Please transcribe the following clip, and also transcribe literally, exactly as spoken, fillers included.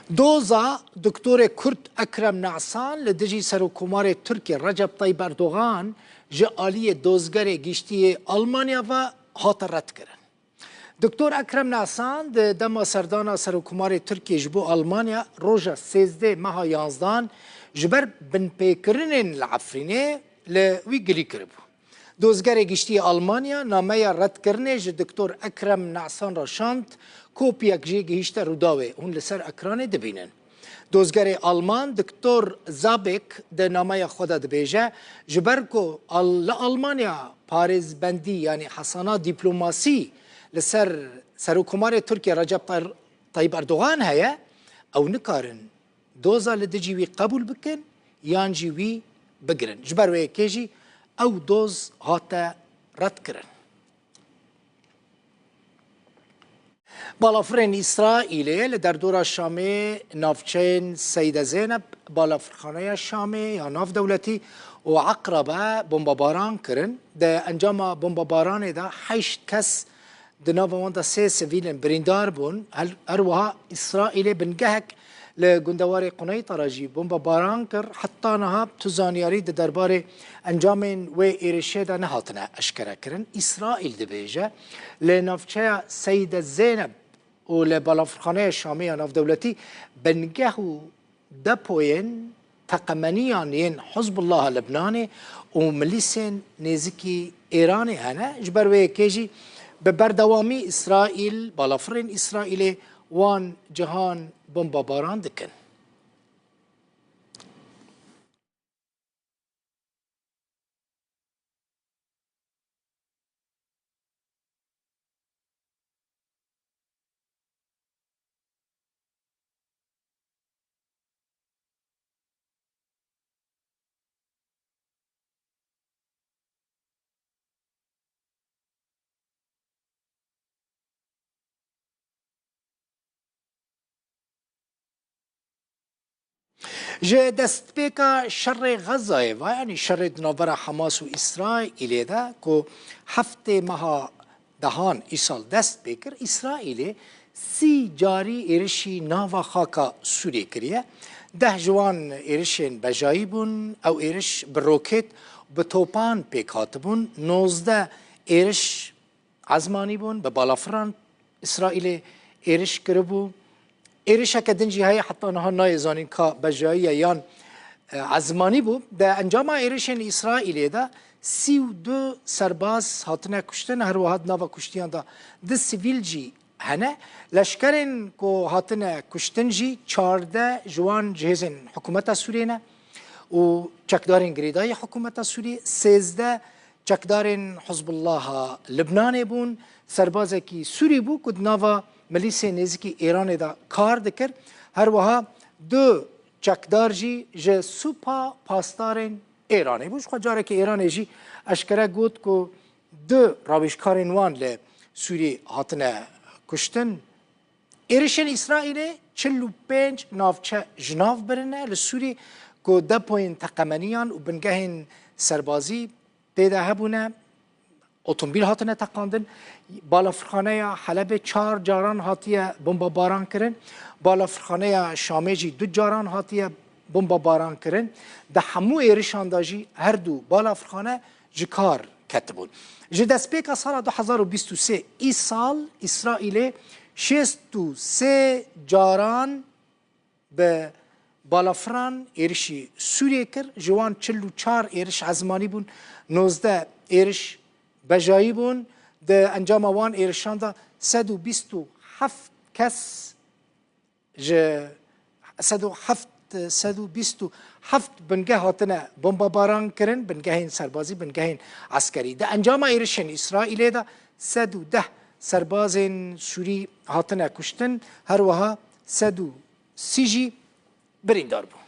Doza Doktorê Kurd Ekrem Nasan li dijî Serokkomarê Tirkiyê Recep Tayyip Erdogan ji aliyê Dozgerê Giştî yê Almanya ve hate redkirin. Doktor Ekrem Nasan di dema serdana Serokkomarê Tirkiyê ji bo Almanya roja sêzdeh meha yanzdan ji ber binpêkirinên li Efrînê li wî gilî kiribû. Dozgerê Giştî yê Almanya nameya redkirinê ji Doktor Ekrem Nasan re şand, kopiyek jê gihîşte Rûdawê. Hûn li ser ekranê dibînin. Dozgerê Alman Doktor Zabek di nameya xwe de dibêje, ji ber ku Al-, li Almanya parêzbendî, yanî hesana dîplomasî li ser Serokkomarê Tirkiye Recep Tay-, Tayyip Erdogan heye, ew nikarin doza li dijî wî qebûl bikin yan jî wî bigirin. Ji ber wê yekê jî ew doz hate redkirin. Balafirên Îsraîlê li derdora Şamê navçeyên Seyde Zeynep, Balafirxaneya Şamê ya navdewletî û Eqrabe bombebaran kirin. Di encama bombebaranê de heşt kes, di nava wan de sê sivîlên birîndar bûn. Her, her wiha Îsraîlê bingehek li gundewarê Quneyta re jî bombebaran kir. Heta niha tu zanyarî di derbarê encamên wê êrişê de nehatine eşkerekirin. Îsraîl dibêje, li navçeya Seyde Zeynep û li Balafirxaneya Şamê ya navdewletî bingeh û depoyên teqemeniyan yên Hizbullaha Libnanê û milîsên nêzikî Êranê hene. Ji ber wê yekê jî bi berdewamî Îsraîl, balafirên Îsraîlê wan cihan bombebaran dikin. Ji destpêka şerê Xezayê ve, yanî şerê di navbera Hamas û Îsraîlê de ku heftê meha dehan îsal dest pê kir, Îsraîlê sî carî êrişî nava xaka Sûriyê kiriye. Deh ji wan êrişên bejayî bûn. Ew êriş bi roket, bi topan pêk hatibûn. Nozdeh êriş ezmanî bûn, bi balafiran Îsraîlê êriş kiribû. Êrişeke din jî heye, heta niha nayê zanîn ka bejayî ye yan, e, ezmanî bû. Di encama êrişên Îsraîlê de sî û du serbaz hatine kuştin, her wiha di nava kuştiyan de du sivîl jî hene. Leşkerên ku hatine kuştin jî çardeh ji wan ji hêzên hikûmeta Sûriyê ne û çekdarên girêdayî hikûmeta Sûriyê, sêzdeh çekdarên Hizbullaha Libnanê bûn, serbazekî Sûrî bû ku di nava milîsê nêzikî Êranê de kar dikir. Her wiha du çekdar jî ji Supa Pasdarên Êranê bû. Ji xwe carekê Êranê jî eşkere got ku du rawêjkarên wan li Sûrî hatine kuştin. Êrişên Îsraîlê çil û pênc navçe ji nav birine li Sûrî ku depoyên teqemeniyan û bingehên serbazî tê de hebûne, otomobîl hatine teqandin. Balafirxaneya Helebê çar caran hatiye bombebaran kirin. Balafirxaneya Şamê jî du caran hatiye bombebaran kirin. Di hemû êrişan de jî her du balafirxane ji kar ketibûn. Ji destpêka sala du hezar û bîst û sê îsal Îsraîlê şêst û sê caran bi balafiran êrişî Sûriyê kir. Ji wan çil û çar êriş ezmanî bûn, nozdeh êriş bejayî bûn. Di encama wan êrişan de sed û bîst û heft kes ji sed û heft, sed û bîst û heft bingeh hatine bombebaran kirin, bingehên serbazî, bingehên eskerî. Di encama êrişên Îsraîlê de sed û deh serbazên Sûrî hatine kuştin, her wiha sed û sî jî birîndar bûn.